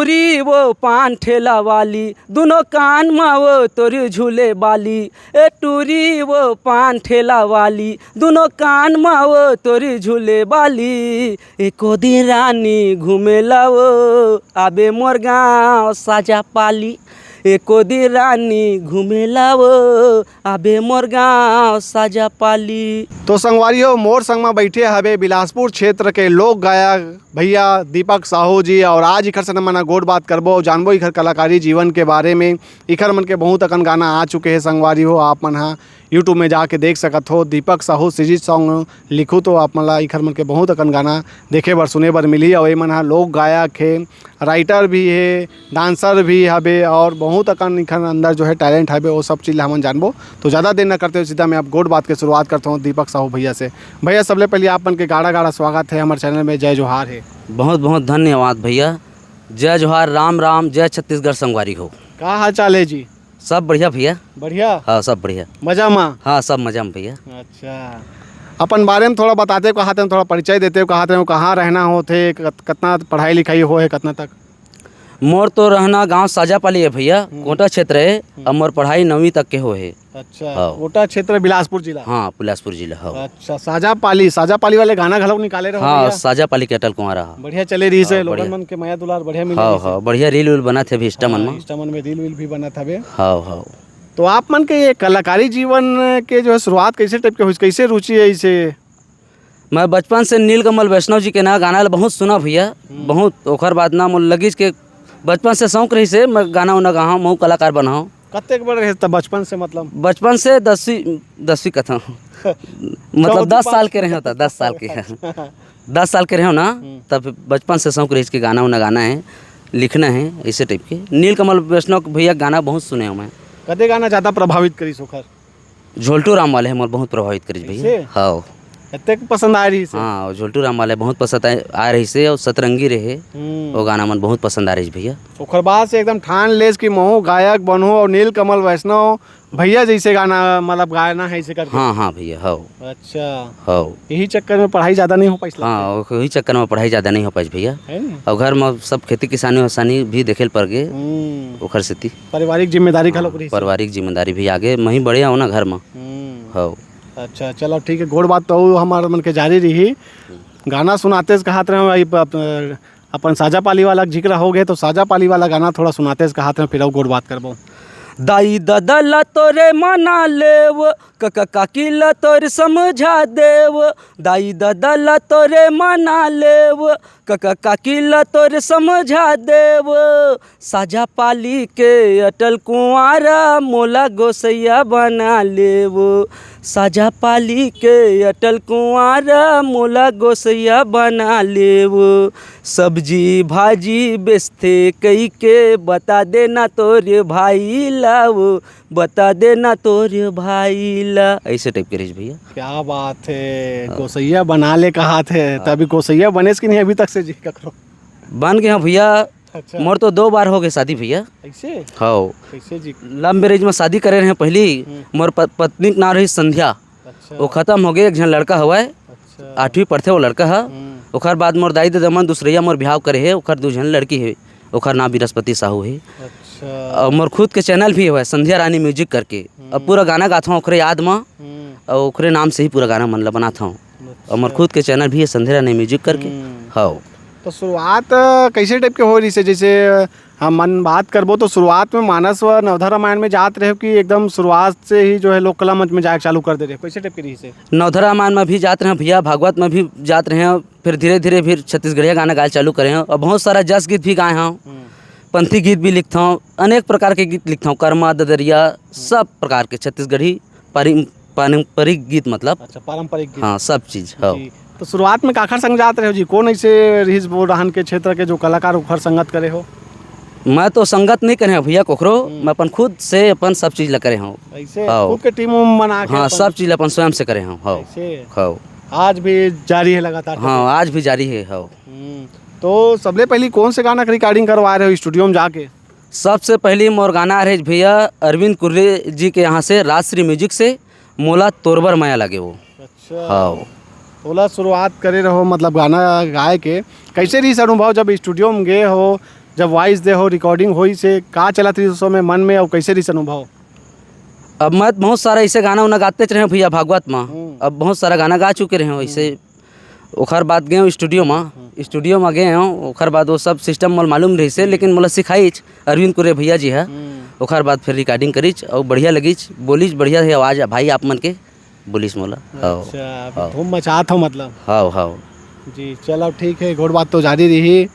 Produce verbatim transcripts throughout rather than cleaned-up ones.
टूरी वो पान ठेला वाली, दुनो कान मा वो तोर झूले बाली। ए टूरी वो पान ठेला वाली, दुनो कान मा वो तोर झूले बाली। एको दिन रानी घूमे ला वो, आबे मोर गाँव साजा पाली। एको दिन रानी घूमे ला वो, आबे मोर गाँव साजा पाली। तो संगवारी हो, मोर संग मा बैठे हवे बिलासपुर क्षेत्र के लोक गायक भैया दीपक साहू जी, और आज इखर से मन गोठ बात करबो, जानबो इखर कलाकारी जीवन के बारे में। इखर मन के बहुत अकन गाना आ चुके हे संगवारी हो, आप मन हा YouTube में जाके देख सकत हो, दीपक साहू सीरीज सॉन्ग लिखू तो आप मन ला इखर मन के बहुत अकन गाना देखे बर सुने बर मिलही। और ये मन हा लोक गायक हे, राइटर भी हे, डांसर भी हबे और बहुत अकन इखर अंदर जो है टैलेंट हबे, वो सब चीज ला हमन जानबो। तो ज़्यादा देर न करते हुए सीधा मैं अब गोठ बात के शुरुआत करता हूँ दीपक साहू भैया से। भैया, सबले पहले आप मन के गाड़ा गाड़ा स्वागत है हमारे चैनल में, जय जोहार है। बहुत बहुत धन्यवाद भैया। जय जोहार, राम राम, जय छत्तीसगढ़ संगवारी हो। का हाल चाल है जी? सब बढ़िया भैया। बढ़िया? हाँ, सब बढ़िया। मजा मा? हाँ, सब मजा में भैया। अच्छा, अपन बारे में थोड़ा बताते कहात हैं, थोड़ा परिचय देते कहात हैं, कहाँ रहना होथे, कत-, कतना पढ़ाई लिखाई हो है, कतना तक? मोर तो रहना गांव साजापाली है भैया, हम्म। कोटा क्षेत्र है। हम्म। अब मोर पढ़ाई नवीं तक के हो है। अच्छा, हाँ। कोटा क्षेत्र, बिलासपुर जिला। हाँ, बिलासपुर जिला, हाँ। अच्छा, साजापाली, साजापाली वाले गाना घलोक निकाले रहो हाँ, भैया। साजापाली के अटल कुंवारा। बढ़िया चले रही से, हाँ, लोगन बढ़िया। मन के मया दुलार बढ़िया मिले हाँ, रही से। हाँ, बढ़िया रील वील बनत हे अभी Insta मन हाँ, में। Insta मन में रील वील भी बनत हवे। हाँ, हाँ। तो आप मन के ये कलाकारी जीवन के जो है शुरुआत कैसे टाइप के हुई, कैसे रुचि है इसे? मैं बचपन से नीलकमल वैष्णव जी के ना गाना ल बहुत सुना भैया, हम्म। बहुत। ओखर बाद ना मोर लगिस के बचपन से शौक रहिस हे मैं गाना उना गाहूँ, महू कलाकार बनाहूँ। कतेक बड़े रहे तब बचपन से, मतलब? बचपन से दसवीं, दसवीं कथम मतलब चौथी दस साल पाँच के रहे होता, दस साल के। अच्छा। दस साल के रहे हो ना, हम्म। तब बचपन से शौक रहिस के गाना उना गाना है, लिखना है, ऐसे टाइप के। नीलकमल वैष्णव के भैया गाना बहुत सुने हूँ मैं। कते गाना ज़्यादा प्रभावित करिस ओखर? झोलटू राम वाले हमर बहुत प्रभावित करिस भैया। ऐसे? हाँ। एतेक पसंद आए रहिस हे? हाँ, और झोलटू राम वाले बहुत पसंद आए, आए रहिस हे और सतरंगी रहे, हम्म। वो गाना मन बहुत पसंद आ रहिस भैया। ओकर बाद से एकदम ठान लेस कि महू गायक बनहूँ और नीलकमल वैष्णव भैया जैसे गाना, मतलब गाना है इसे करके। हाँ, हाँ भैया, हाँ। अच्छा। हाँ। यही चक्कर में पढ़ाई ज़्यादा नहीं हो पाइस लगता है? हाँ, वही चक्कर में पढ़ाई ज़्यादा नहीं हो पाइस भैया। है ना? और घर में सब खेती किसानी वसानी भी देखे ल पड़ गे, हम्म। ओखर सेती। पारिवारिक जिम्मेदारी हाँ, घलोक रहिस हे। पारिवारिक जिम्मेदारी भी आगे, मैं ही बड़े हूँ ना घर में। हम्म। हाँ। अच्छा, चलो ठीक है, गोठ बात तो हमार मन के जारी रही। गाना सुनाते से कहात रहे, भाई, प-, प-, अपन साजा पाली वाला जिक्र हो गए, तो साजा पाली वाला गाना थोड़ा सुनाते से कहात रहे, फिर अउ गोठ बात करबो। दाई ददा ला तोरे मना लेव, कका काकी ला तोरे समझा देव, दाई ददा ला तोरे मना लेव, कका काकी ला तोरे समझा देव, साजा पाली के अटल कुंवारा मोला गोसैया बना लेव, साजा पाली के अटल कुंवारा मोला गोसैया बना लेव, सब्जी भाजी बेचथे कहिके बता देना तोरे भाई ला वो, बता देना तोरे भाई ला। ऐसे टाइप के रहिस भैया। क्या बात है, हाँ। गोसैया बना ले कहात हे, हाँ। तभी गोसैया बनेस कि नहीं अभी तक से जी ककरो? बन गे हँव भैया। अच्छा। मोर तो दो बार हो गए शादी भैया। ऐसे? हाँ। कैसे जी? Love marriage में शादी करे रहे पहली, हम्म। मोर प-, पत्नी के नाम रही संध्या। अच्छा। वो खत्म हो गए, एक झन लड़का हवय, अच्छा। आठवीं पढ़थे वो लड़का ह। हम्म। ओखर बाद मोर दाई ददा मन दूसरैया मोर बिहाव करे हे, ओखर दू झन लड़की हे, ओखर नाम बृहस्पति साहू हे। अच्छा। और मोर खुद के चैनल भी हवय संध्या रानी म्यूजिक करके। हम्म। अब पूरा गाना गाथव ओखरे याद म, हम्म। और ओखरे नाम से ही पूरा गाना मन ला बनाथव। अच्छा। और मोर खुद के चैनल भी है संध्या रानी म्यूजिक करके। हम्म। हाँ। तो शुरुआत, अ, कैसे टाइप के हो रही से? जैसे, अ, हम मन बात करबो तो शुरुआत में मानस व नवधा रामायण में जात रहे कि एकदम शुरुआत से ही जो है लोक कला मंच में जाए चालू कर दे रहे, कैसे टाइप के रही से? नवधा रामायण में भी जात रहे भैया, भागवत में भी जात रहे, फिर धीरे धीरे फिर छत्तीसगढ़िया गाना गाए चालू करे हैं और बहुत सारा जस गीत भी गाए हैं, हम्म। पंथी गीत भी लिखता हूँ, अनेक प्रकार के गीत लिखता हूँ, कर्मा, ददरिया, सब प्रकार के छत्तीसगढ़ी पारं-, पारंपरिक गीत मतलब। अच्छा, पारंपरिक गीत। हाँ, सब चीज, हाँ। जी। तो शुरुआत में काखर संग जात रहे हो जी? कौन ऐसे रहिस वो रहन के क्षेत्र के जो कलाकार उखर संगत करे हो? मैं तो संगत नहीं करे हूँ भैया कोखरो, हम्म। मैं अपन खुद से अपन सब चीज ला करे हूँ। ऐसे हाँ। खुद के टीम उम बना के हाँ, अपन सब चीज अपन स्वयं से करे हूँ, हाँ। ऐसे? हाँ। आज भी जारी है लगातार हाँ, करके? आज भी जारी है, हाँ। हम्म। तो सबले पहली कौन से गाना के रिकॉर्डिंग करवा रहे हो स्टूडियो में जाके? सबसे पहली मोर गाना रहे भैया अरविंद कुर्रे जी के यहाँ से राजश्री म्यूजिक से, मोला तोर बर मया लगे वो। अच्छा। हाँ। ओला शुरुआत करे रहो, मतलब गाना गाए के। कैसे रही अनुभव जब स्टूडियो में गए हो, जब voice दे हो, recording होइस हे, का चलत रहिस ओ समय मन में, अउ कइसे रहिस अनुभव? अब मैं बहुत सारा अइसे गाना उना गातेच रहेंव भइया भागवत म। हम्म। अब बहुत सारा गाना गा चुके रहेंव अइसे। हम्म। ओखर बाद गेंव studio म। हम्म। Studio म गेंव, ओखर बाद ओ सब system मोला मालूम रहिस हे, हम्म। लेकिन मोला सिखाइच अरविंद कुरे भइया जी ह। हम्म। ओखर बाद फेर recording करिच, अउ बढ़िया लगिच, बोलिच, बढ़िया हे आवाज भाई आप मन के। बोलिस मोला। हव। अच्छा, अभी हव। धूम मचात हव मतलब। हव, हव। जी, चलो ठीक हे, गोठ बात तो जारी रही।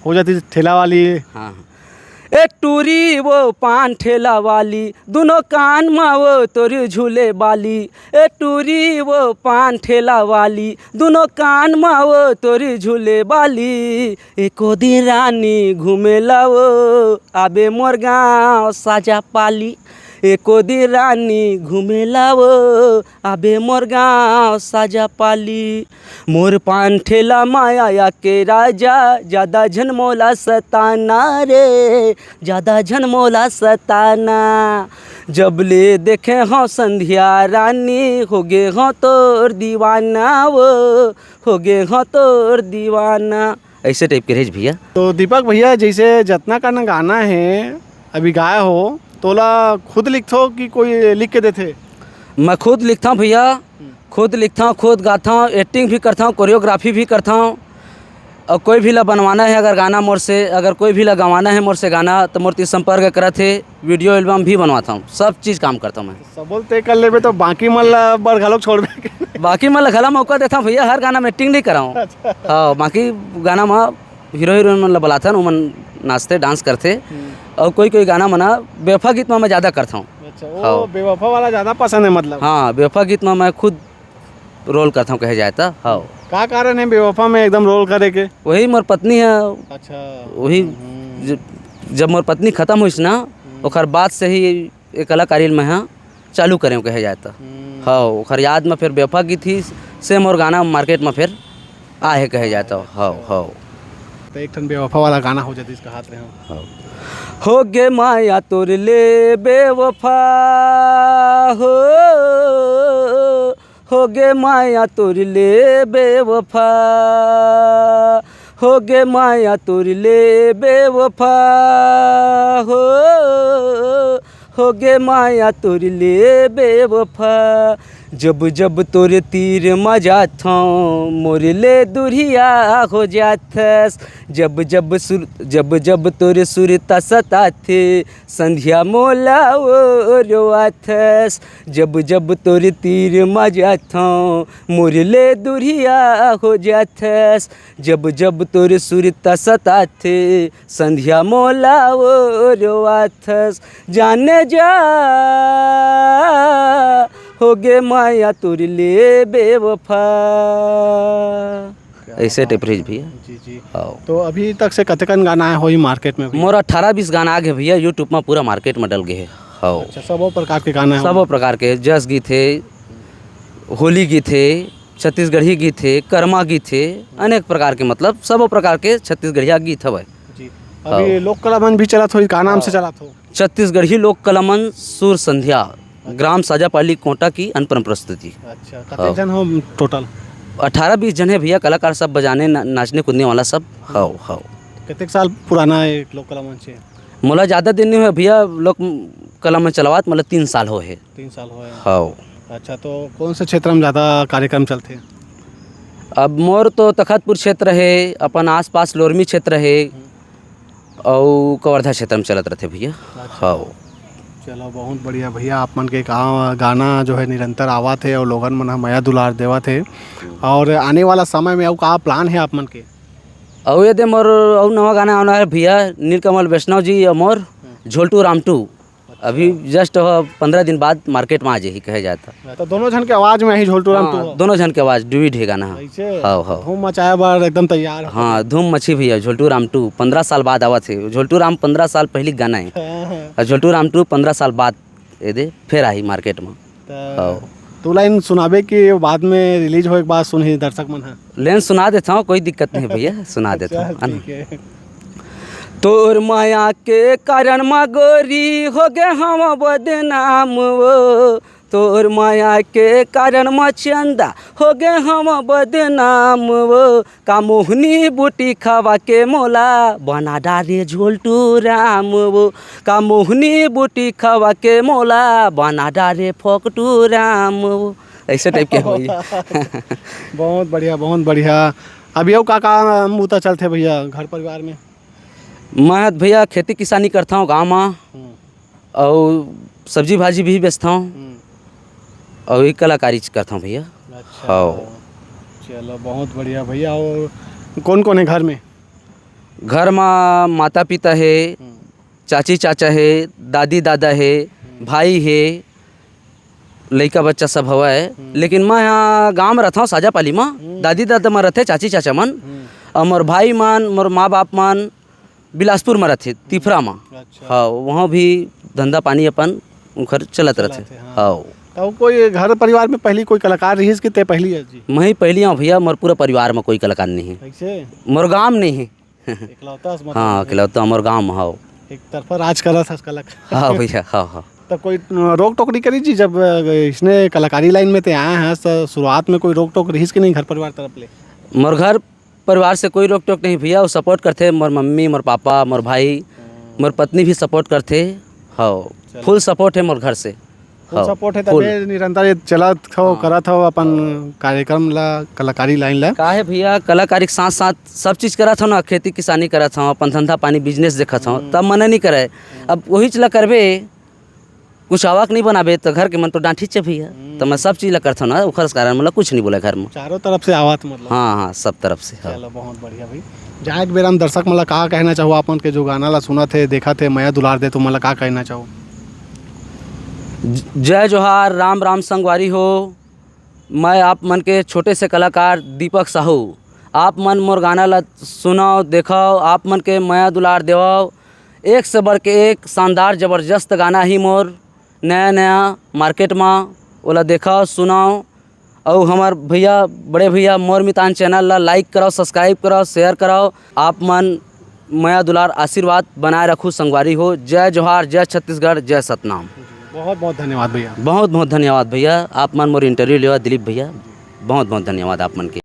हो जातिस ठेला वाली। हाँ, हाँ। ए टूरी वो पान ठेला वाली, दुनों कान मा वो तोर झूले बाली। ए टूरी वो पान ठेला वाली, दुनों कान मा वो तोर झूले बाली। एको दिन रानी घूमे ला वो, आबे मोर गाँव साजा पाली। एको दिन रानी घूमे ला वो, आबे मोर गाँव साजा पाली। मोर पान ठेला माया के राजा, जादा झन मोला सताना रे, जादा झन मोला सताना। जब ले देखे हव संध्या रानी, होगे हव तोर दीवाना वो, होगे हव तोर दीवाना। अइसे type के रहिस भइया। तो दीपक भइया, जइसे जतना कन गाना हे, अभी गाए हो, तोला खुद लिखथो कि कोई लिख के देथे? मैं खुद लिखथंव भइया, हम्म। खुद लिखथंव, खुद गाथंव, acting भी करथंव, choreography भी करथंव। अउ कोई भी ला बनवाना हे अगर गाना मोर से, अगर कोई भी ला गवाना हे मोर से गाना, त मोर ती संपर्क करत हे। Video album भी बनवाथंव, सब चीज काम करथंव मैं। सबो ल तैं कर लेबे तो बाकी मन ला बर घलोक छोड़बे। बाकी मन ला घला मौका देथंव भइया, हर गाना में acting नइ करंव। अच्छा। हाँ, बाकी गाना म hero heroine मन ला बलाथन, ओमन नाचथे, dance करथे। हम्म। अउ कोई कोई गाना मन बेवफा गीत म मैं जादा करथंव। अच्छा, वो हाँ। बेवफा वाला जादा पसंद हे मतलब? हाँ, बेवफा गीत म मैं खुद role करथंव कहे जाए त। हाँ। का कारण हे बेवफा में एकदम role करे के? वही मोर पत्नी हे। अच्छा। वही हम्म। ज-, जब मोर पत्नी खतम होइस ना, हम्म। ओखर बाद से ही ये कलाकारी ल मैं ह चालू करेंव कहे जाए त। हम्म। हव, ओखर याद म फेर बेवफा गीत ही से मोर गाना market म फेर आहे कहे जाए त। हव, हव। त एक ठन बेवफा वाला गाना हो जातिस, कहात रहेंव। हव। होगे माया तोर ले बेवफा हो, होगे माया तोर ले बेवफा, होगे माया तोर ले बेवफा, हो, होगे माया तोर ले बेवफा। जब जब तोर तीर म जाथंव, मोर ले दुरिहा हो जाथस। जब जब सुर-, जब जब तोर सुरता सताथे, संध्या मोला वो रोवाथस। जब जब तोर तीर म जाथंव, मोर ले दुरिहा हो जाथस। जब जब तोर सुरता सताथे, संध्या मोला वो रोवाथस। जाने जा, होगे माया तोर ले बेवफा। क्या अइसे बात type रहिस हे। भइया। जी, जी। हव। तो अभी तक से कतेकन गाना आए होही market में भी? मोर अठारह बीस गाना आ गे भइया, YouTube म पूरा market म डल गे हे। हव। अच्छा, सबो प्रकार के गाना हे सबो ओमा? प्रकार के, जस गीत हे, होली गीत हे, छत्तीसगढ़ी गीत हे, करमा गीत हे, अनेक प्रकार के, मतलब सबो प्रकार के छत्तीसगढ़िया गीत हवय। जी। हव। अभी लोक कला मंच भी चलत होही, का नाम से हव। चलत हो? छत्तीसगढ़ी लोक कला मंच सुर संध्या, अच्छा। ग्राम साजापाली कोंटा की अनुपम प्रस्तुति। अच्छा, कतेक हव। जन हो total? अठारह बीस जन हे भइया, कलाकार सब बजाने, ना-, नाचने कूदने वाला सब। हव, हव। कतेक साल पुराना ये लोक कला मंच हे? मोला जादा दिन नइ होय भइया, लोक कला मंच चलावत, मोला तीन साल होय हे। तीन साल होय हे। हव। अच्छा, तो कौन से क्षेत्र में जादा कार्यक्रम चलथे? अब मोर तो तखतपुर क्षेत्र हे, अपन आसपास लोरमी क्षेत्र हे, हम्म। अउ कवर्धा क्षेत्र में चलत रथे भइया। अच्छा। हव। चलो, बहुत बढ़िया भइया, आप मन के गाँव गाना जो हे निरंतर आवत हे अउ लोगन मन ह मया दुलार देवत हे। हम्म। अउ आने वाला समय में अउ का plan हे आप मन के? अउ ये दे मोर अउ नवा गाना आना हे भइया, नीलकमल वैष्णव जी अउ मोर हम्म। झोलटू रामटू। अच्छा। अभी just ह पंद्रह दिन बाद market में आ जाही कहे जाए त। तो दोनों झन के आवाज में ही झोलटू रामटू हाँ, हो? दोनों झन के आवाज, duet हे गाना ह। ऐसे? हव, हव। धूम मचाए बर एकदम तैयार हो। हाँ, धूम मची भइया, झोलटू रामटू पंद्रह साल बाद आवत हे। झोलटू राम पंद्रह साल पहिली गाना हे। हाँ, हाँ। अउ झोलटू रामटू पंद्रह साल बाद ए दे फेर आही market में। त हव। तू line सुनाबे कि बाद में release होए के बाद सुनही दर्शक मन ह? Line सुना देथंव, कोई दिक्कत नहीं भइया, सुना अच्छा, देथंव, है ना? ठीक है। तोर मया के कारण म गोरी हो गे हंव बदनाम वो, तोर माया के कारण म चंदा हो गे हम बदनाम वो। का मोहनी बूटी खवा के मोला बना डारे झोलटू राम वो। का मोहनी बूटी खवा के मोला बना डारे फोकटू राम वो। ऐसे टाइप के होई। बहुत बढ़िया, बहुत बढ़िया। अभी अउ का का मुद्दा चलथे भैया घर परिवार में? मैं ह भैया खेती किसानी करथौं गाँव म। हम्म। अउ सब्जी भाजी भी बेचथौं। हम्म। अउ एक कलाकारी करथौं भैया। अच्छा। हव। चलो, बहुत बढ़िया भैया। और कौन कौन है घर में? घर म माता पिता हे, हम्म। चाची चाचा हे, दादी दादा हे, हम्म। भाई हे, लइका बच्चा सब हवय। हम्म। लेकिन मैं ह गाँव म रथौं, साजापाली म। हम्म। दादी दादा मन रथे, चाची चाचा मन। हम्म। अउ मोर भाई मन, मोर माँ बाप मन बिलासपुर म रथे, तिफरा म। अच्छा। हाँ, वहाँ भी धंधा पानी अपन उखर चलत चलत रथे। हे, हाँ। हाँ। त कोई घर परिवार में पहली कोई कलाकार रहिस कि ते पहली है जी? मैं ही पहली हूँ भैया, मोर पूरा परिवार में कोई कलाकार नहीं है। कैसे? मोर गाँव नहीं है। इकलौता हस मतलब हाँ, है। इकलौता मोर गाँव में हव। एक तरफा राज करत हस कलाकार। हाँ भैया, हाँ, हाँ। त कोई रोक टोक नहीं करी जी, जब इसने कलाकारी लाइन में ते आए हैं, त शुरुआत में कोई रोक टोक रहिस कि नहीं घर परिवार तरफ ले? मोर घर परिवार से कोई रोक टोक नहीं भैया, वो सपोर्ट करथे, मोर मम्मी, मोर पापा, मोर भाई, मोर पत्नी भी सपोर्ट करथे। हाँ, चलो। फुल सपोर्ट है मोर घर से। फुल हाँ, सपोर्ट है, फुल। तबे निरंतर ये चलत हो, हाँ। करत हो अपन कार्यक्रम ला, कलाकारी लाइन ला। का है भैया, कलाकारी के साथ साथ सब चीज करत हो ना, खेती किसानी करत हो, अपन धंधा पानी बिजनेस देखत हो, हम्म। तब मना नहीं करे। अब वही चीज ला करबे, कुछ आवक नहीं बनाबे त घर के मन तो डांटिच हे भैया। हम्म। त मैं सब चीज ला करथौं ना, ओखर कारण मोला कुछ नहीं बोले घर में। चारों तरफ से आवत मतलब। हाँ, हाँ, सब तरफ से, हाँ। चलो, बहुत बढ़िया भाई। जाए के बेरा में दर्शक मन ला का कहना चाहो, आप मन के जो गाना ला सुनत हे, देखत हे, मया दुलार दे, तो मन ला का कहना चाहो? ज-, जय जोहार, राम राम संगवारी हो। मैं आप मन के छोटे से कलाकार दीपक साहू। आप मन मोर गाना ला सुनव, देखव, आप मन के मया दुलार देवव। एक से बढ़ के एक शानदार जबरदस्त गाना ही मोर नया नया मार्केट मा, ओला देखव, सुनव। अउ हमर भैया, बड़े भैया मोर मितान चैनल ला लाइक करव, सब्सक्राइब करव, शेयर करव। आप मन मया दुलार आशीर्वाद बनाए रखू संगवारी हो। जय जोहार, जय छत्तीसगढ़, जय सतनाम। बहुत बहुत धन्यवाद भैया। बहुत बहुत धन्यवाद भैया, आप मन मोर इंटरव्यू लेवा दिलीप भैया, बहुत बहुत धन्यवाद आप मन के।